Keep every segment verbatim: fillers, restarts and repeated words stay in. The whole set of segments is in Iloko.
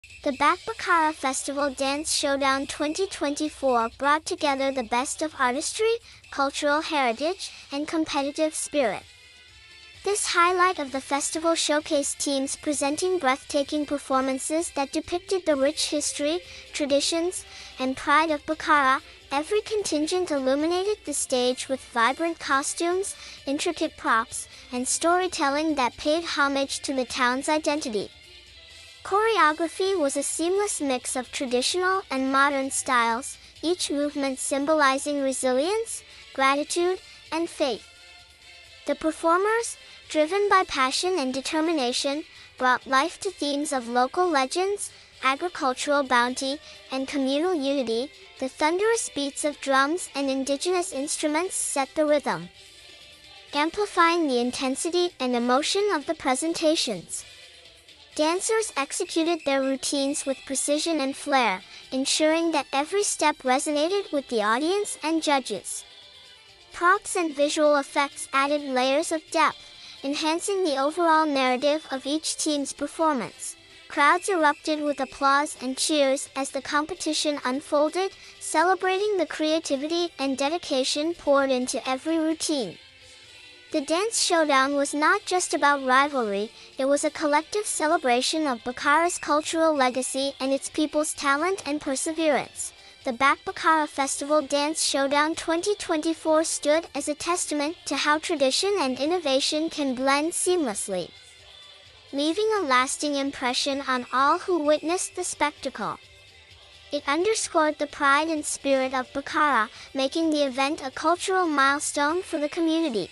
The Bakbakara Festival Dance Showdown twenty twenty-four brought together the best of artistry, cultural heritage, and competitive spirit. This highlight of the festival showcased teams presenting breathtaking performances that depicted the rich history, traditions, and pride of Bakara. Every contingent illuminated the stage with vibrant costumes, intricate props, and storytelling that paid homage to the town's identity. Choreography was a seamless mix of traditional and modern styles, each movement symbolizing resilience, gratitude, and faith. The performers, driven by passion and determination, brought life to themes of local legends, agricultural bounty, and communal unity. The thunderous beats of drums and indigenous instruments set the rhythm, amplifying the intensity and emotion of the presentations. Dancers executed their routines with precision and flair, ensuring that every step resonated with the audience and judges. Props and visual effects added layers of depth, enhancing the overall narrative of each team's performance. Crowds erupted with applause and cheers as the competition unfolded, celebrating the creativity and dedication poured into every routine. The dance showdown was not just about rivalry, it was a collective celebration of Bakara's cultural legacy and its people's talent and perseverance. The Bakbakara Festival Dance Showdown twenty twenty-four stood as a testament to how tradition and innovation can blend seamlessly, leaving a lasting impression on all who witnessed the spectacle. It underscored the pride and spirit of Bakara, making the event a cultural milestone for the community.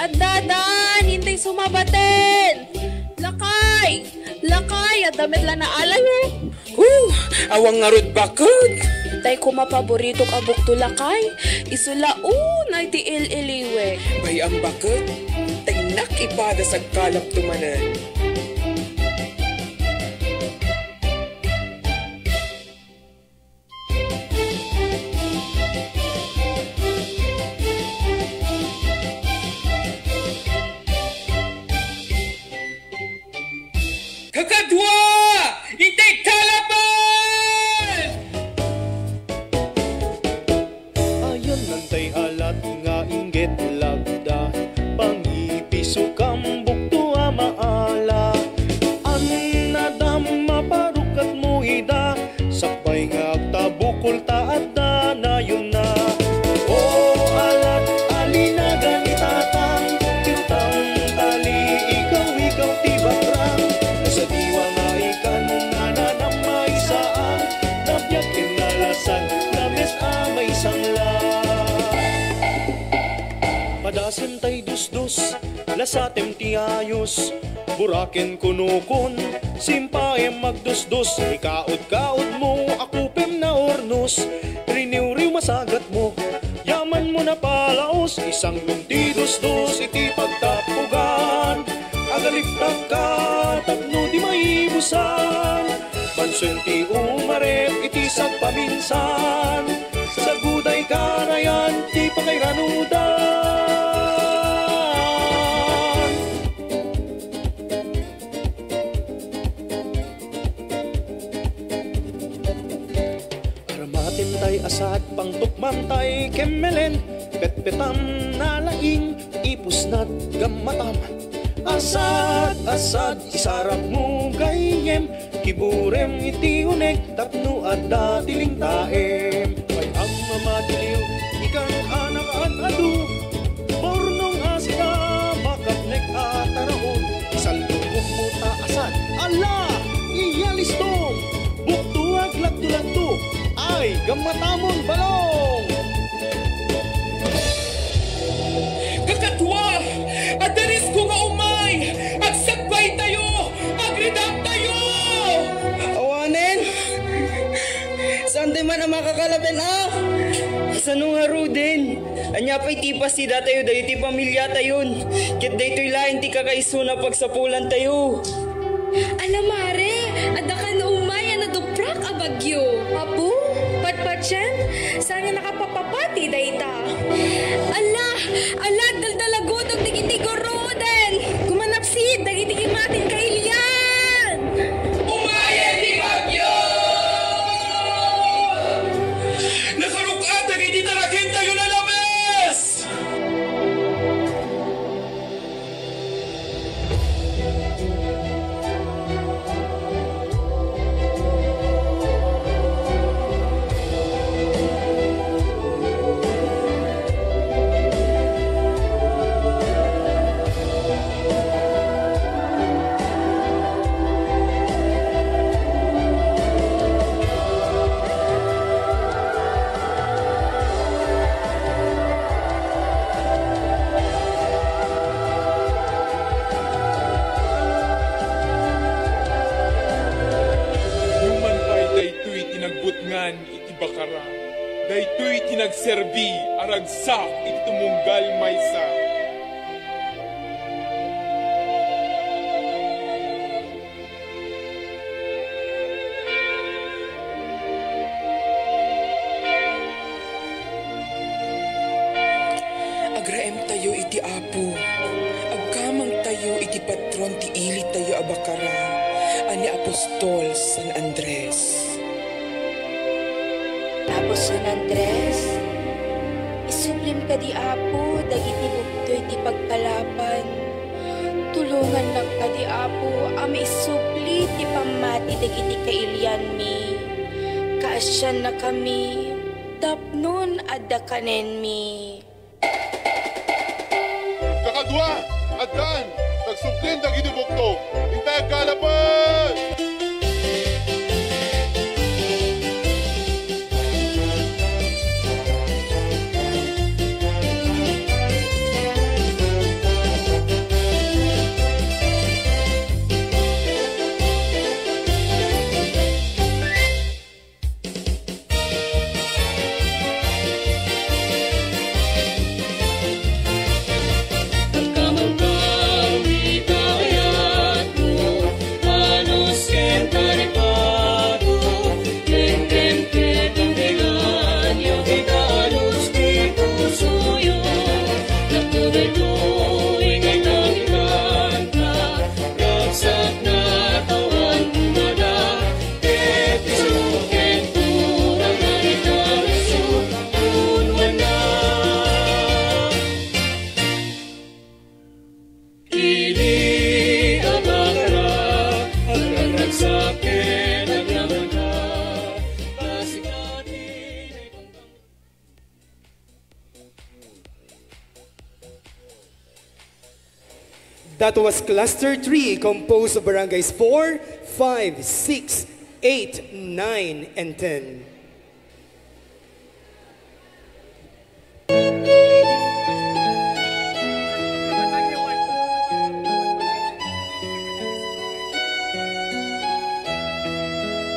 Addadan, intay sumabaten! Lakay! Lakay, adda met la naalayo! Huh! Awan ngarud baket! Tay koma paboritok a bukto, lakay. Isu la unay ti il-iliwek. Bay-am baket, tennak ipadas agkalapto manen. Kakadua! Intay kalaban! Ayan nantay alat nga inggit lagda, pangipisukam bukto a maala. Annadam maparukatmo ida, sakbay nga agtabukol ta adda nayonna. O alat a linagan ni Tatang, ti rutang tali, ikaw, ikaw ti bakrang. Nasadiwa nga ikan nga nanam maisaan, nabiag ken nalasan, names a maisangla. Padasem tay dusdos, lasatem ti ayos, buraken kunokon, simpaem agdusdos, ikaud-kaudmo, akupem naurnos, riniwriw masagatmo, yamanmo napalaos, isanglom ti dusdos iti pagtapugan, agaliptakka tapno di maibusan. Pansuen ti umarep iti sagpaminsan, sagudayka nayan ti pakairanudan. Aramatem tay asad, pangtukmam tay kemmelen, petpetam nalaing, ipusnat gammatam. Asad, asad, isarapmo gayyem, kiburem iti uneg tapno adda ti lingtaem. Bay-am a madiliw, ikan a nakaad Laben a! Kasano ngaruden? Ania pay ti ipasida tayo dagiti pamiliatayon? Ket daytoy laeng ti kakaisuna pagsapulantayo. Ala, Mare, adda kan umay a naduprak a bagyo. Apo, patpatien, saan nga nakapapapati dayta? Ala, ala, daldalagutog dagiti garuden! Gumanapsit dagiti kimatin kailian! Umayen ti bagyo! Nakaruk-at dagiti tarakentayo a labes! Numan pay daytoy ti nagbutngan iti bakara, daytoy ti nagserbi a ragsak iti tumunggal maysa. Agraemtayo iti Apo. Agkamangtayo iti patron ti ilitayo a bakara a ni Apostol San Andres. Apo San Andres, isublim kadi, Apo, dagiti bugtoy ti pagpalaban. Tulongannak kadi, Apo, a maisubli ti pammati dagiti kailianmi. Kaasiannakami tapnon adda kanenmi. Kakadua, addan, tagsublin dagiti bugto. Intay aggalapet! That was Cluster three, composed of Barangays four, five, six, eight, nine, and ten.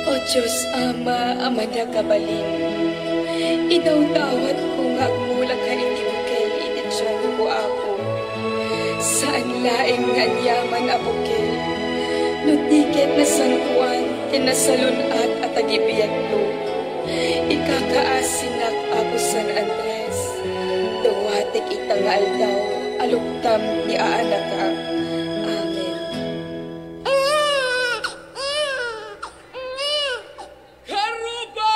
O Dios Ama a madi a kabalin, idawdawatko nga agmulaka iti bukel iti tianko, Apo. Saan laeng nga aniaman a bukel, no di ket nasangoan ken nasalun-at a tagibiagko. Ikakaasinak, Apo San Andres, dawatek ita nga aldaw a luktam ti aanaka. Amen. Karuba!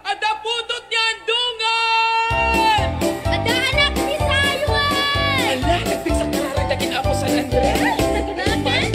Adda putot ni Andungan! Adda anak ni Saywan! Ala, nagpigsa ka rara dagiti Apo San Andres! Adda putot ni Andungan, pare!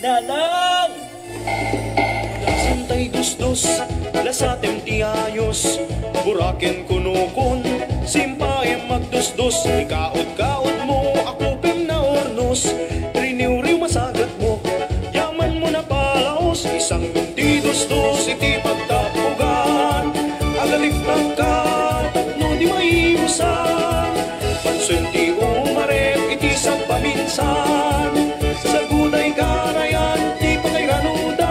Nanang! Lasam tay dusdos, lasatem ti ayos. Buraken kunokon, simpaem agdusdos. Ikaot-kaotmo, akupem naurnos. Riniwriw masagatmo, yamanmo napalaos. Isanggem ti dusdos iti pagtapugan. Agaliktakka tapno di maibusan. Pansuen ti umarep iti sagpaminsan. Sagutay kanayan ti pakairanudan.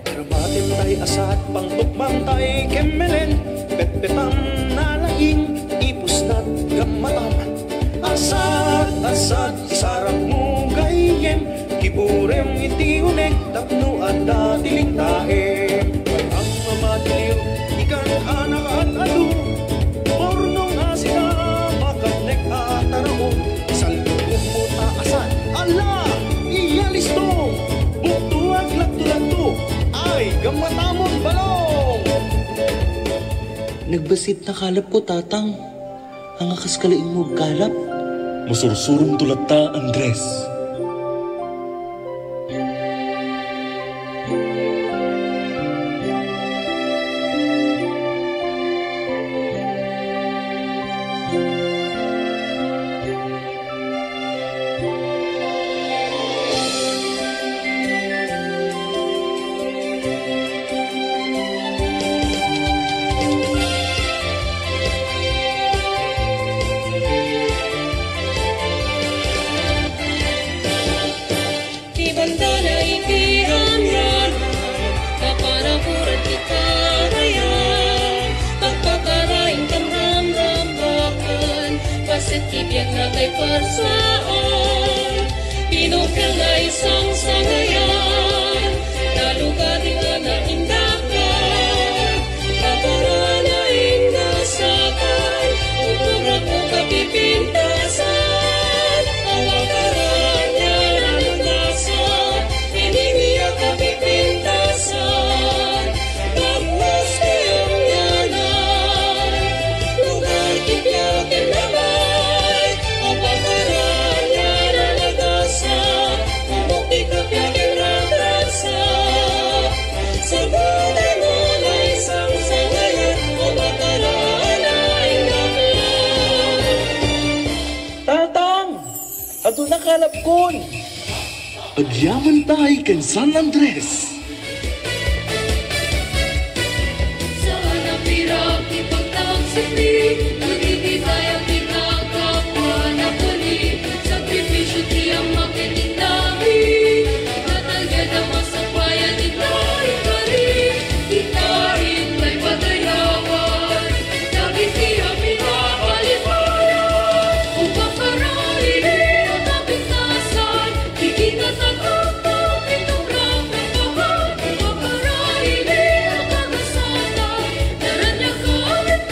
Armatem tay asat, pangtukmam tay kemmelen, petpetam nalaing, ipusnat gammatam. Asat, asat, isarapmo gayyem, kiburem iti unek tapno adda ti lingtaem. Wen-am a matiliw, ikan-anak a ad-adu, purno nga sida, makatnek a tarao, isalpukmo ta asat. Ala! Iya listong! Bukto aglatto-latto! Ay, gammatamon balong! Nagbassit nakalapko, Tatang. Anga kas kalaingmo agkalap? Masursurongto latta, Andres. Ti bandana iti ramrama, kapanakuran ti karayan, pagpakaraing kamramrambakan, paset ti biag na kay parsaan, pinungkel na isang sangayan, nalugad nga naindakal, Kaparana inda sakay, uturak mo kapipintasan. Ang akaranya na naglasan, inimiya kapipintasan. Tapos kayang yanan, lugar ti piakin labay. Ang akaranya na naglasan, umok ti kapiakin ragragsa. Sagutay mo na isang sangayan, o makaraan ay bakla. Tatang! Aduna kalapkon! Agyaman tay ken San Andres! Saan a pirag ti pagtangsitmi, nagititay a pinagkapuan a kuli, sakripisyo ti Ama ken ti Nabi. Natagada masapaya ti tarik-tarik, ti tarik tay padayawan. Dagiti a pinapalipaya, upakararili a kapintasan, kikita tataktak, itubrak, tapakan, upakararili a kagasatan. Naraniak a amin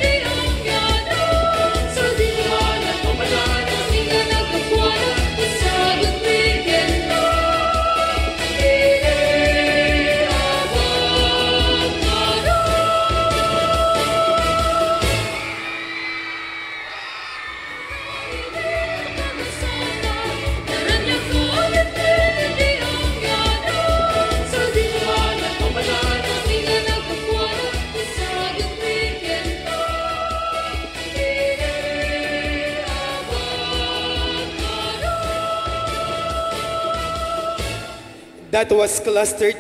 ti angyanan, sa dianan, papayanan, iti nagkapuana, isagut mi kenka. Iti abang That was Cluster.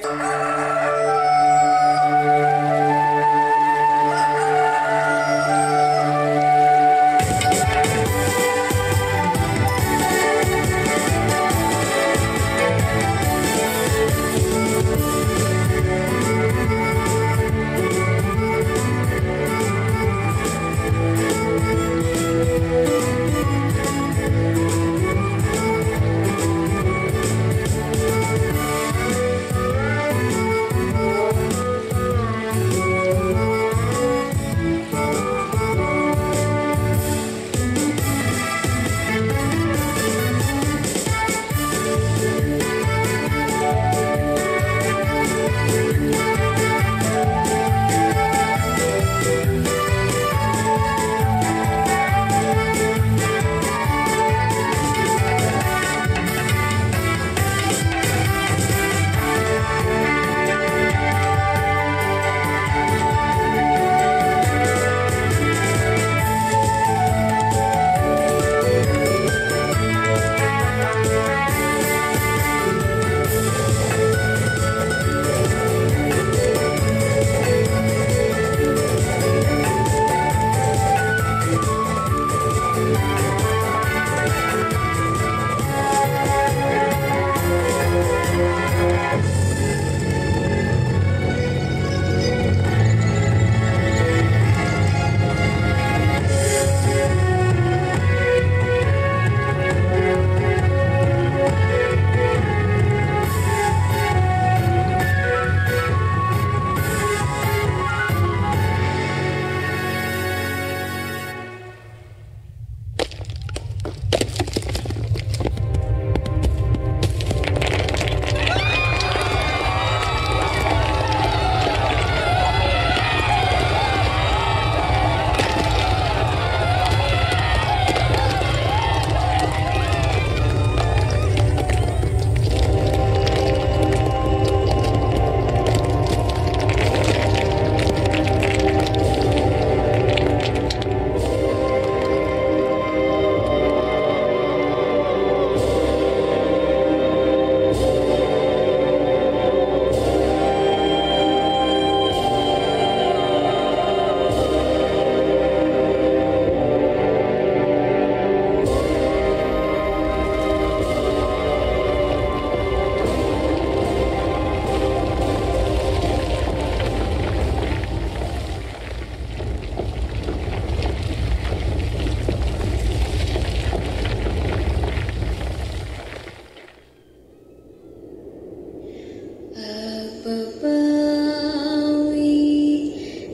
Bawi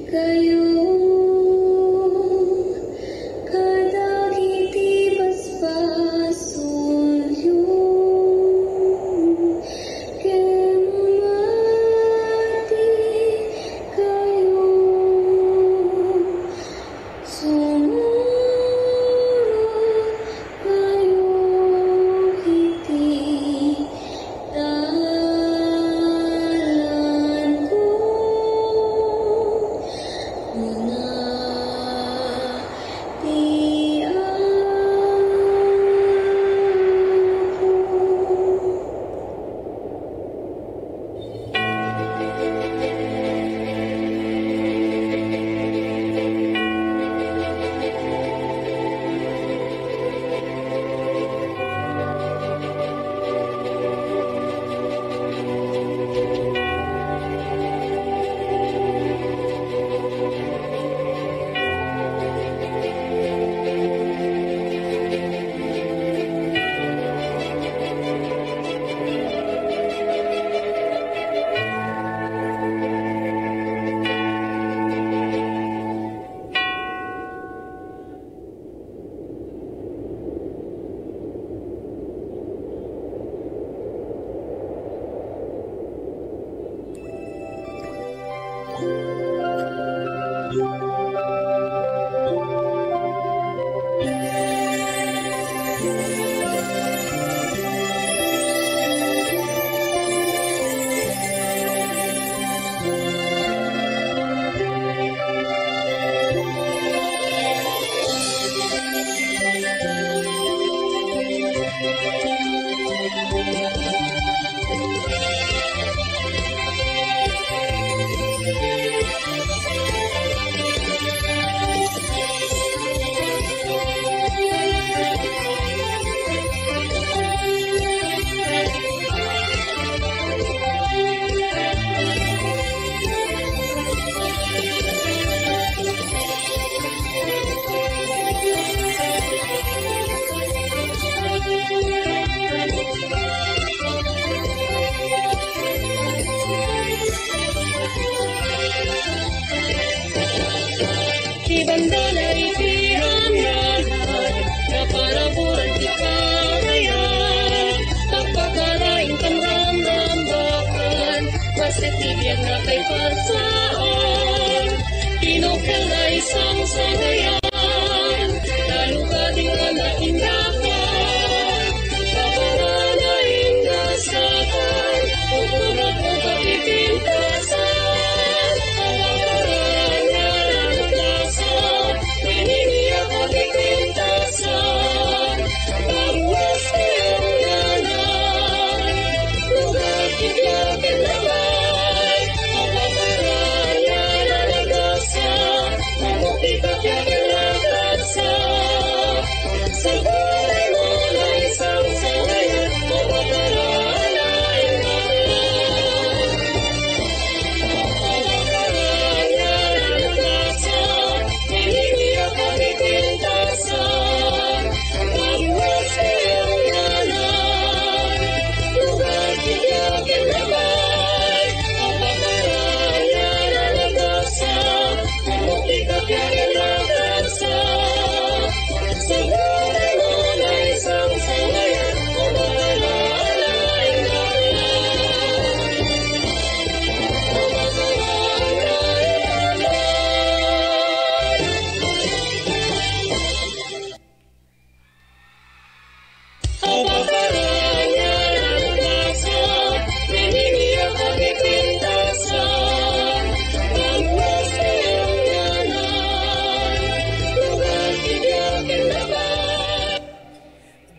kayo kadagiti basbasolyo, ken mati kayo. Sumurot kayo iti dalanko, kuna ti Apo. Ibandala iti rangnganay, naparaburan ti karayan, pagpakaraing panramrambakan, bassit ti biag nga kaiparsaan, tinukkel nga isang sagayan, nalukad nga naindakan, kaparana indasakan, uturak mo kapipintasan, kaparana indasakan, Pinili ako ti pintasan, maruas ti ungnanan. Lugar ti biag ken labay, kaparana indasakan, mamuti ka biag ken lagrasia. Saguray mo na isang sagayan, kaparana indasakan.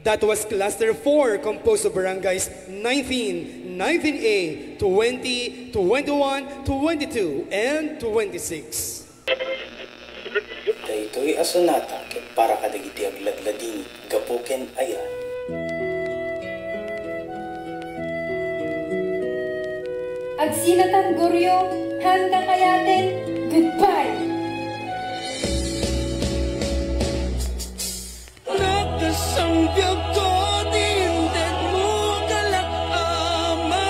That was Cluster four, composed of barangays nineteen, nineteen A, twenty, twenty-one, twenty-two, and twenty-six. Daytoy a sonata ket para kadagiti agladladingit gapu ken aya. Agsinatan, Goryo, handa kayaten, goodbye! Nagkasangbiag ko ti intedmo, kalak, Ama.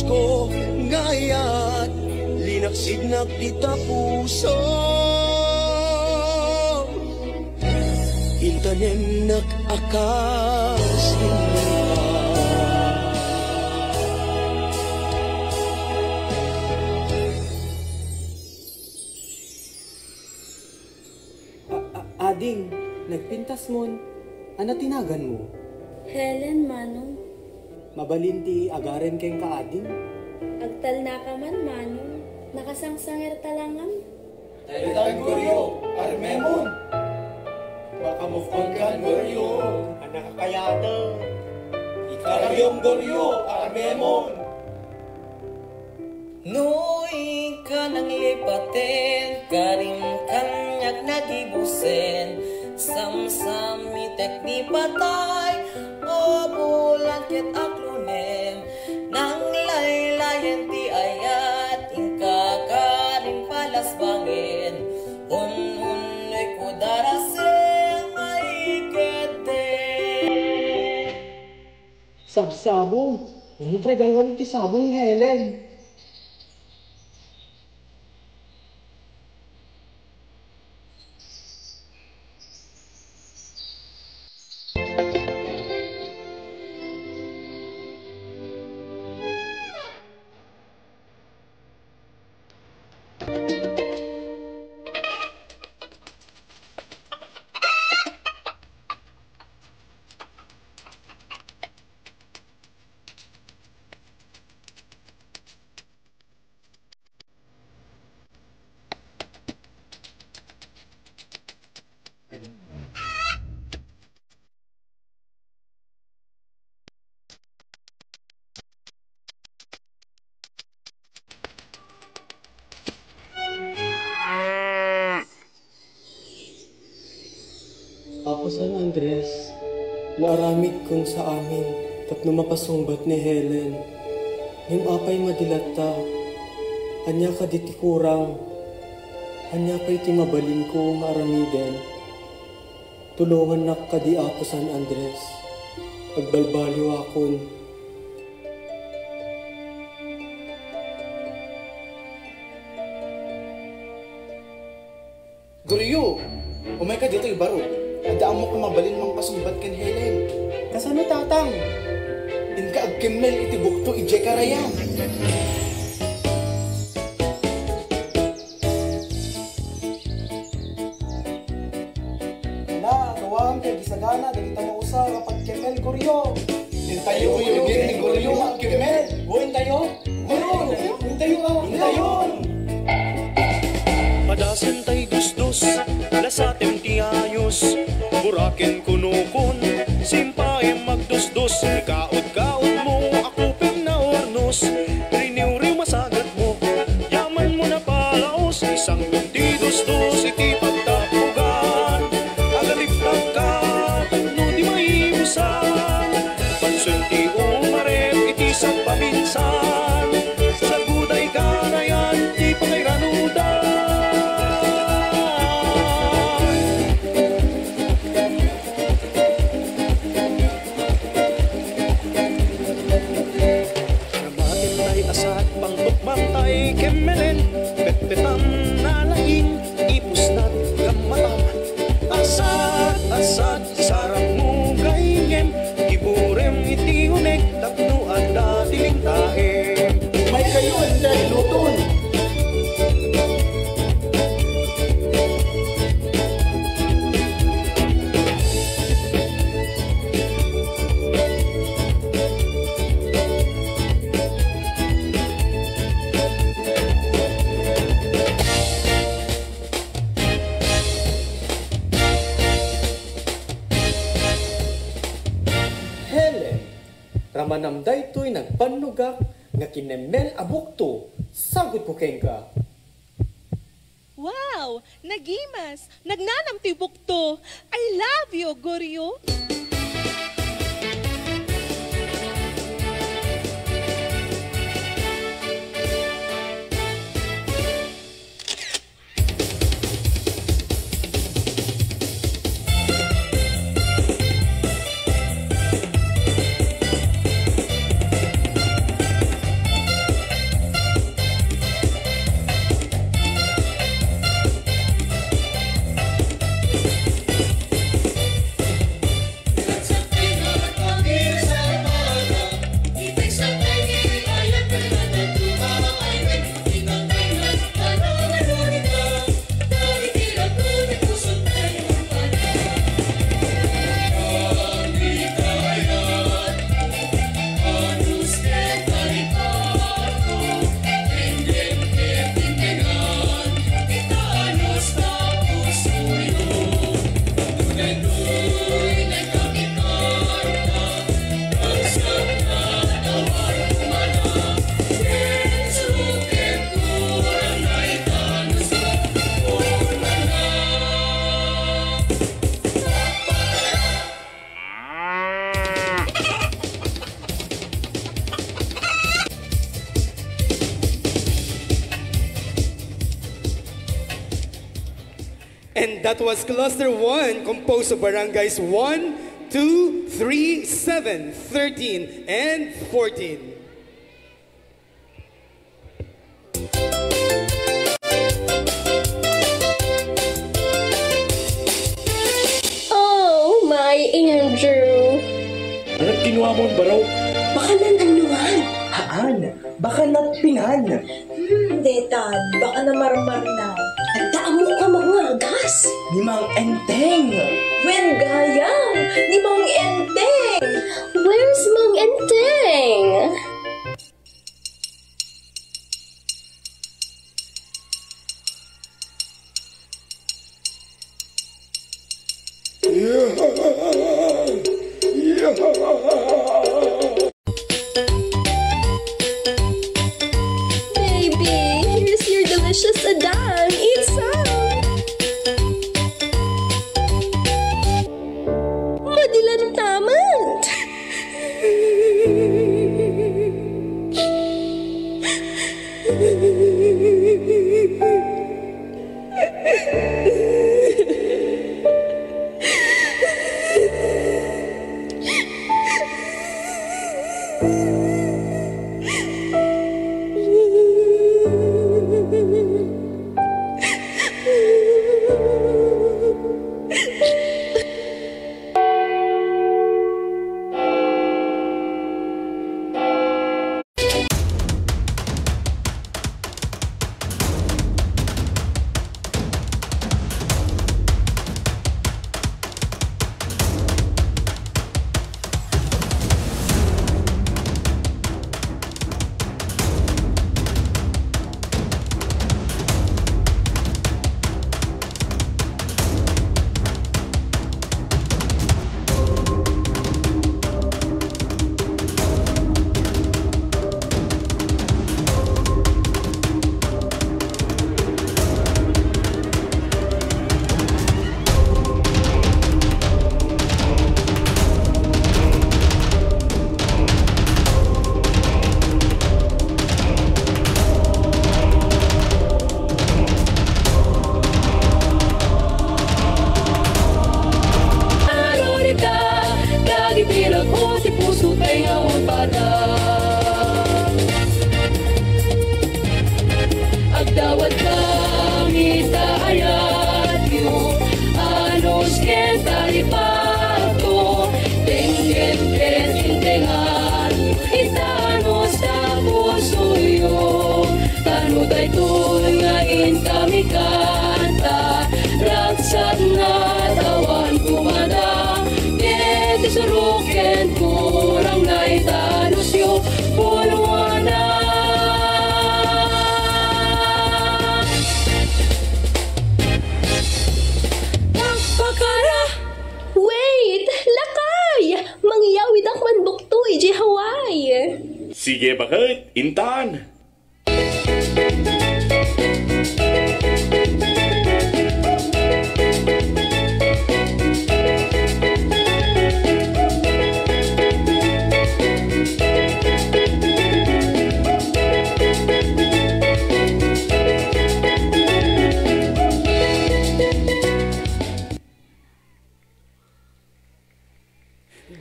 Ko nga ayat, linaksidnak dita puso. Intanemnak a kas A-, a-, ading, nagpintasmon. Ania ti naganmo? Helen, Manong. Mabalin ti agarem kenka, ading? Agtalnaka man, Manong. Nakasangsangirta la ngem. Tayo, Goryo, armemon. Maka-move on kan, Goryo. Ania kayata? Ikariom, Goryo, armemon. No inka nanglipaten, karim kaniak nagibusen, samsamitek ni patay, o bulan ket aklonem, nanglaylayen ti ayat, inka karim palasbangen, un-unnoy ko darasem, ay ketde. Sabsabong. Nagregaluan ti sabong ni Helen. Apo San Andres, naaramidkon sa amin tapno mapasungbat ni Helen. Ngem apay madi latta? Ania kadi ti kurang? Ania pay ti mabalinko nga aramiden? Tulongannak kadi, Apo San Andres. Agbalbaliwakon. Goryo, umayka ditoy baro. Adda ammok a mabalin mangpasungbat ken Helen. Kasano, Tatang? Inka agkemmel iti bukto idiay karayan. Na, gawam ti agisagana dagita mausa nga pagkemmel, Goryo. Intayo, Goryo, ni Goryo, nga agkemmel. O, intayo. Intayo, intayo, ah. Intayo. Padasen tay dusdos, lasatem ti ayos. Buraken kunokon, simpaem magdusdos. Ikaot-kaotmo, akupem naurnos. Riniwriw masagatmo, yamanmo napalaos. Isang ti dusdos iti pagtapugan, agaliptangka tapno di maibusan. Pansuem ti umarep iti sagpaminsan, saguday kanayan ti pakairanudan. Ramaten tay asat, pangtukmang tay kemmelen, petpetam nalaing, ipusnat gammatam. Asat, asat, isarakmo gayngem, iburem iti uneg tapno adda ti lintaem. Maykayo, anda iluton? Helen, ramanam daytoy nagpannogak nga kinemmel a bukto. Sagutko kenka. Wow! Nagimas! Nagnanam ti bukto! I love you, Goryo! And that was Cluster one, composed of Barangays one, two, three, seven, thirteen, and fourteen. Oh, my Andrew! Anong kinuha mo, baro? Baka nan-annuhan. Haan, baka natpinan. Hmm, detan, baka namarmarna. Adda ammok a mangagas. Ni Mang Enteng. Wen gayam, ni Mang Enteng. Where's Mang Enteng? Baby, here's your delicious adan. Eat some. Madilantaman. Arurita, dagiti rag-o ti puso tayo pada. Agdawat kami ta ayatyo, anus ken talipatto, tengken ken intengan, itanus ta pusoyo. Tano daytoy nga inkami kanta, ragsakna tawan kumada, ket isuroken kurang na itanusyo, punuana. Agpakara! Wait! Lakay! Mangyawidak man bukto idiay Hawaii! Sige, baket, intan!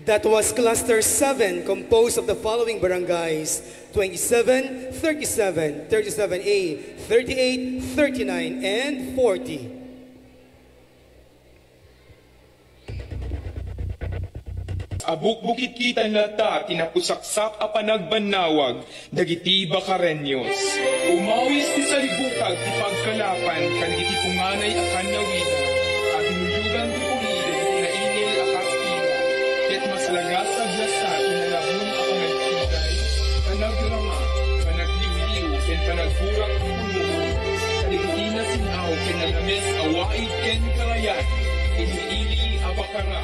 That was Cluster seven, composed of the following barangays: twenty-seven, thirty-seven, thirty-seven A, thirty-eight, thirty-nine, and forty. Abukbukit kita latta ti napusaksak a panagbannawag dagiti Bacareños. Umawis ti salibukag ti pagkalapan kadagiti punganay a kannawidan a binuyogan ti puli dagiti naingel a Kastila, ket mas lagas a biasa ti nalabon a panagsigay, panagrama, panagliwliw, ken panagburak ti pulong kadagiti nasin-aw ken nalames a waig ken karayan iti ili a Bacara.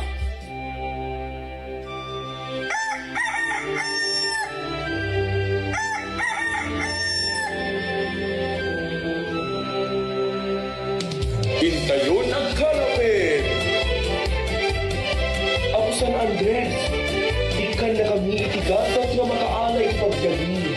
Intayon agkalapit! Apo San Andres, ikkannakami iti gasat nga makaalay iti pagdali.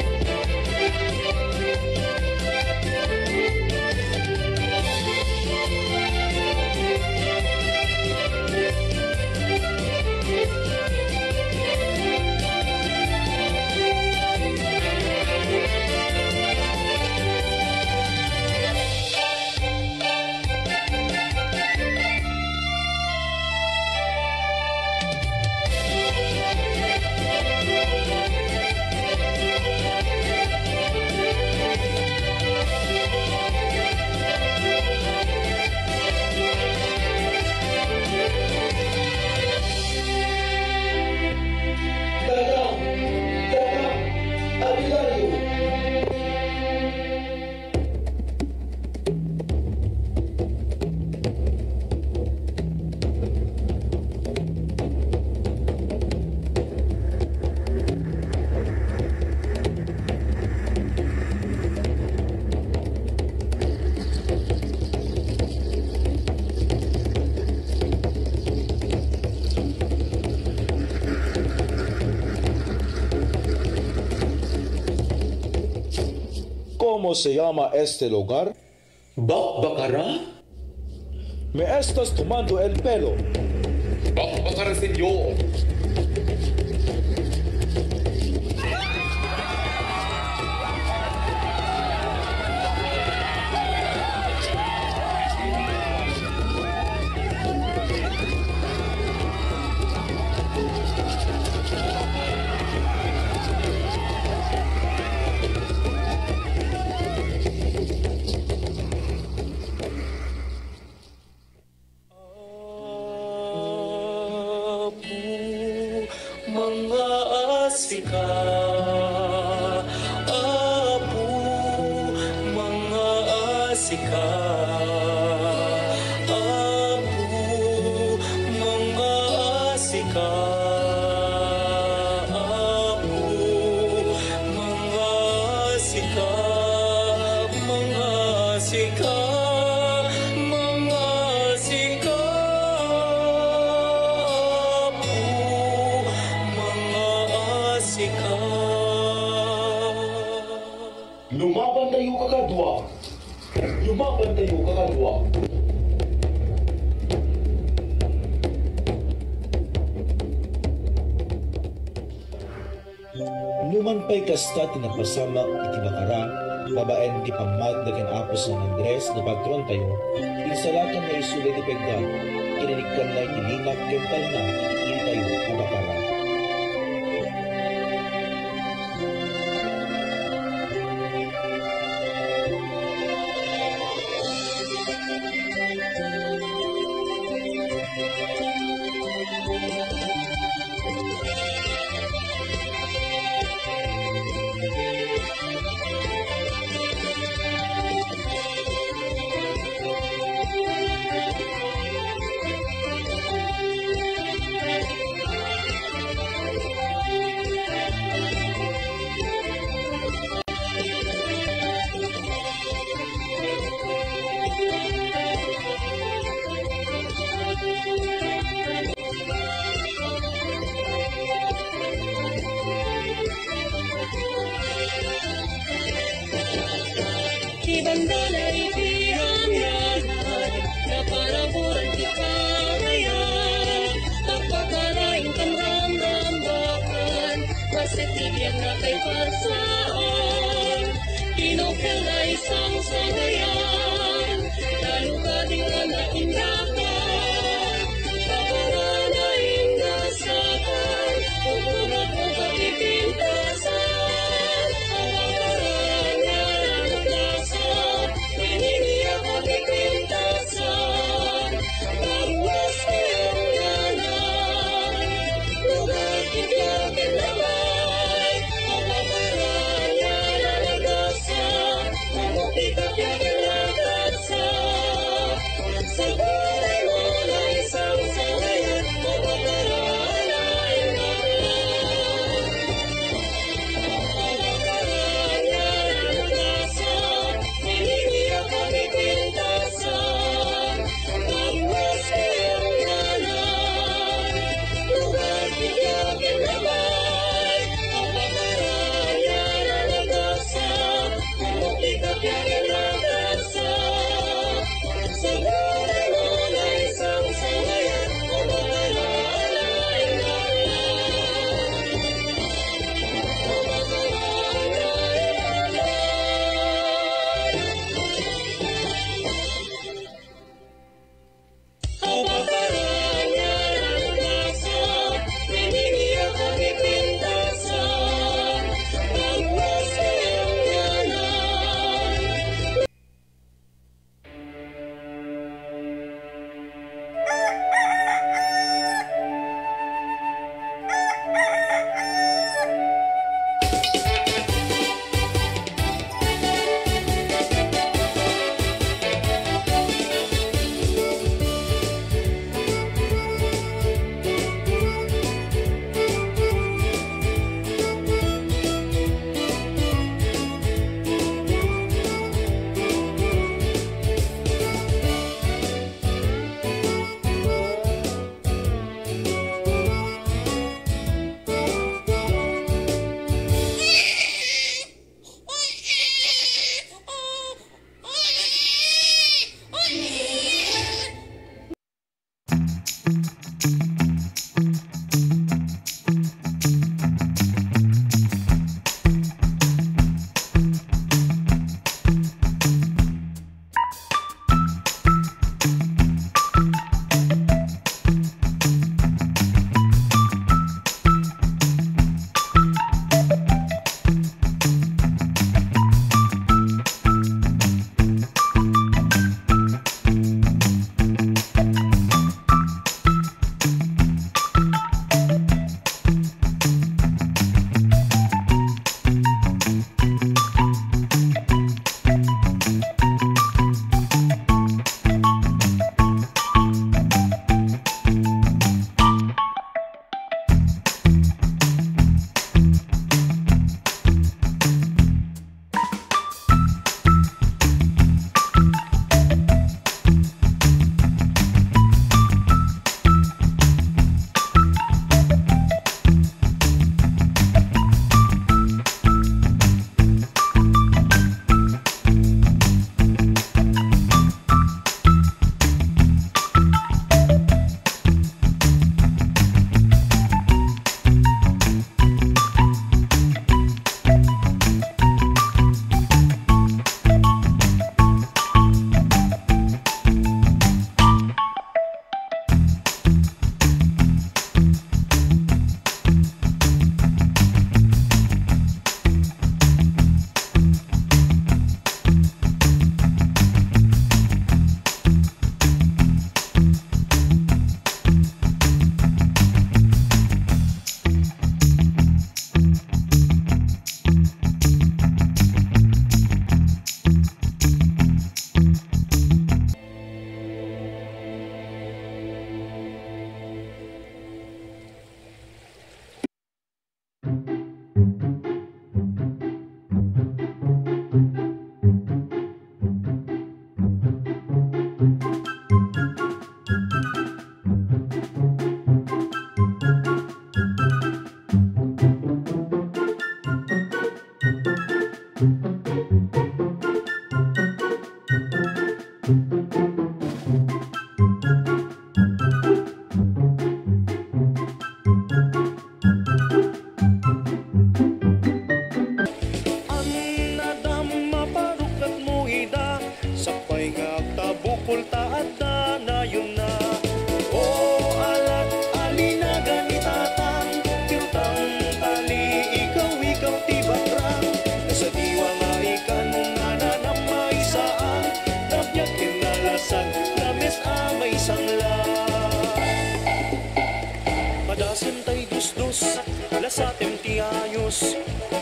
¿Cómo se llama este lugar? Bakbakara? Me estás tomando el pelo. Bakbakara, señor. Apo, mangaasi ka. Apo, mangaasi ka. Apo, mangaasi ka. Apo, mangaasi ka. Mangaasi ka. Mangaasi ka. Apo, mangaasi ka. Lumabantayo kakadua. Lumabantayo kakadua. Numan pay kasta ti napasamak iti Bacara, babaen ti pammayatda ken Apo San Andres nga patrontayo, insalakanna isu daydi pegda, kinanikkanna iti limak ken talna iti iltayo a Bacara. Ibandalay ti ranranay, naparaburan ti karayat, pagpakaraing panramrambakan, bassit ti biag nga kay parsaan, tinukkel nga isang sagayan, nalukading nga naindakan, paparana indasakan, ukunat mo kapipintasan, paparana nagasa, pinili a kapipintasan, paruas ti ungana, lugar ti biag ken labay, paparana nagasa, mamukit a biag ken nagasa, sabali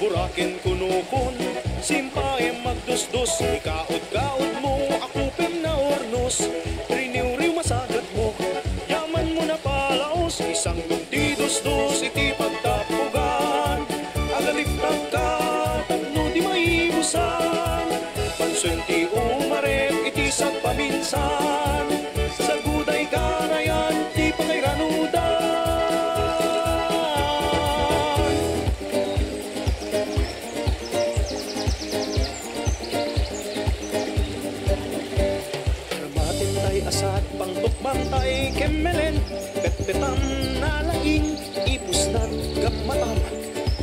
Raken kunokon, simpaem magdusdos, ikaud-kaudmo, akupem naurnos, riniwriw masagadmo, yamanmo napalaos, isangmem ti dusdos iti pagtapugan, agaliptagka tapno di maibusan, pansuen ti umarep iti sagpaminsan, sagudayka ngayan ti pakairanudan. Matintay a sad, pangtukmantay kemmelen, petpetam nalaing, ipusnat gammatam.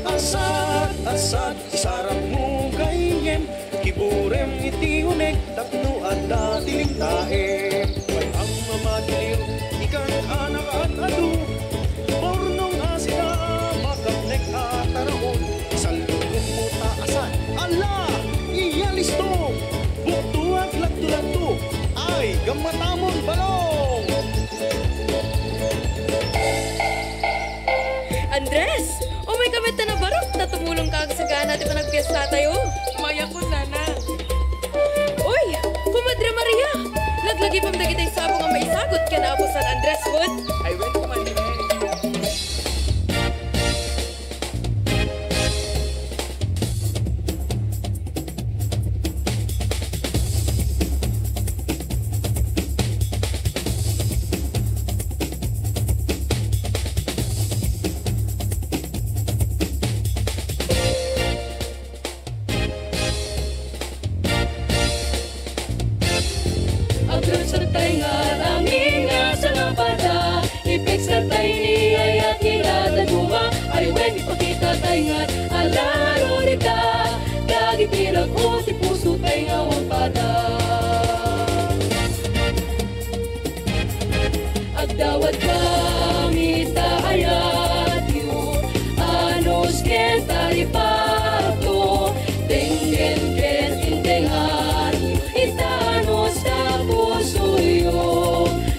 A sad, a sad, isarangmo gayem, kiburem iti uneg tapno adda ti lingtaem. Way-am a magiliw, ikan a nakaad-adu, purnong a sida, makapnek a taraon, isallukommo ta a sad. Ala! Iya listo! Buktuag lagto-lagto! Ay, gammatamon balong! Andres! Umayka met ta nabarok ta tumulongka agsagana ti panagpiestatayo. Mayakon, Nana. Uy, Kumadre Maria! Laglagipem dagiti sabong a maisagut ken Apo San Andres, wen? Ay, wen, Kumadre. Agrudsodtay nga amin nga sangapata, ipigsattay ni ayat nga dadduma, ay wen, ipakitatay nga alaro dita, dagiti rag-o ti pusotay nga umpada. Agdawat kami ta ayatyo, anus ken talipatyo, denggen ken intenganyo, ita anus ta pusoyo.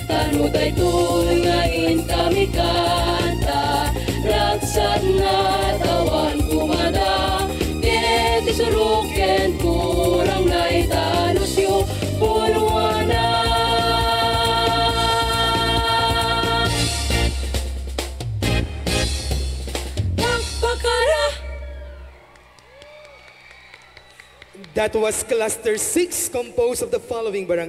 Tano daytoy nga inkami kanta, ragsat nga tawan kumada, ket isurok ken kurang nga ita anusyo, punuana. Pagpakara! That was Cluster six, composed of the following barangays.